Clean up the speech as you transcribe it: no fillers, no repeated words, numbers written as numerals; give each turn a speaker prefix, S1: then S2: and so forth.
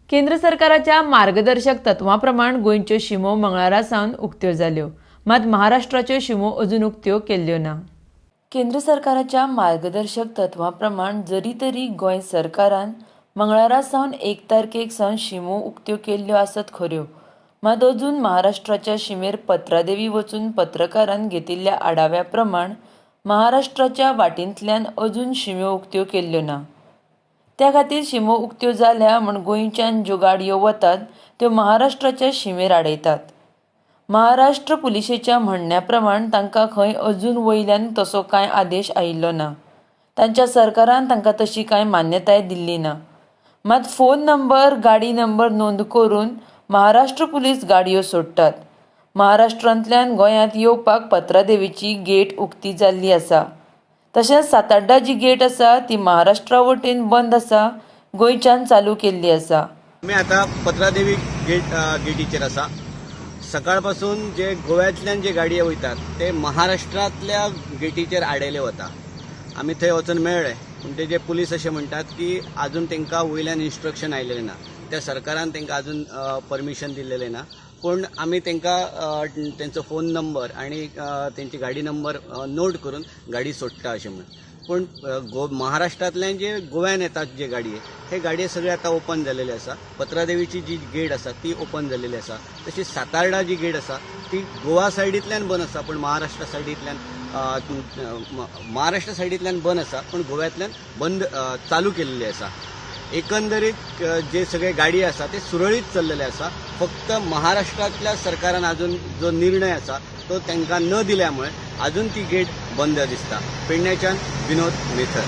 S1: केंद्र सरकाराच्या मार्गदर्शक तत्वां प्रमाण गोंयच्यो शिमो मंगळारा सावन उक्त्यो जाल्यो, मात महाराष्ट्राच्यो शिमो अजून उक्त्यो केल्ल्यो ना. केंद्र सरकाराच्या मार्गदर्शक तत्वां प्रमाण जरी तरी गोंय सरकारान मंगळारा सावन 1 तारखेक सावन शिमो उक्त्यो केल्ल्यो आसत खऱ्यो, मात अजून महाराष्ट्राच्या शिमेर पत्रादेवी वचून पत्रकारान घेतिल्ल्या आढाव्या प्रमाण महाराष्ट्राच्या वाटेंतल्यान अजून शिम्यो उक्त्यो केल्ल्यो ना. त्या खातीर शिमो उक्त्यो जाल्या म्हूण गोंयच्यान ज्यो गाडयो वतात त्यो महाराष्ट्राच्या शिमेर आडयतात. महाराष्ट्र पुलिशेच्या म्हणण्या प्रमाण तांकां खंय अजून वयल्यान तसो कांय आदेश आयिल्लो ना. तांच्या सरकारान तांकां तशी कांय मान्यताय दिल्ली ना. मात फोन नंबर, गाडी नंबर नोंद करून महाराष्ट्र पुलीस गाडयो सोडटात. महाराष्ट्रांतल्यान गोंयांत येवपाक पत्रादेवीची गेट उक्ती जाल्ली आसा. तशेंच साताड्डा जी गेट आसा ती महाराष्ट्रा वटेन बंद आसा, गोंयच्यान चालू केल्ली आसा.
S2: आमी आतां पत्रादेवी गेटीचेर आसा. सकाळ पासून जे गोव्यांतल्यान जे गाडये वयतात ते महाराष्ट्रांतल्या गेटीचेर आडयले वता. आमी थंय वचून मेळ्ळे, पूण ते जे पुलीस अशें म्हणटात की आजून तांकां वयल्यान इन्स्ट्रक्शन आयलेलें ना, त्या सरकारान तांकां आजून परमिशन दिल्लेलें ना. पूण आमी तांकां तेंचो फोन नंबर आनी तेंची गाडी नंबर नोट करून गाडी सोडटा अशें म्हूण. पूण महाराष्ट्रांतल्यान जे गोव्यान येतात जे गाडये, हे गाडये सगळे आतां ओपन जालेले आसा. पत्रादेवीची जी गेट आसा ती ओपन जालेली आसा. तशी सातार्डा जी गेट आसा ती गोवा सायडींतल्यान बंद आसा, पूण महाराष्ट्र सायडींतल्यान बंद आसा, पूण गोव्यांतल्यान बंद चालू केल्ली आसा. एकंदरीत जे सगळे गाडी आसा ते सुरळीत चल्लेले आसा. फक्त महाराष्ट्रांतल्या सरकारान अजून जो निर्णय आसा तो तांकां न दिल्यामुळे अजून ती गेट बंद दिसता. पेडण्याच्यान विनोद मेथर.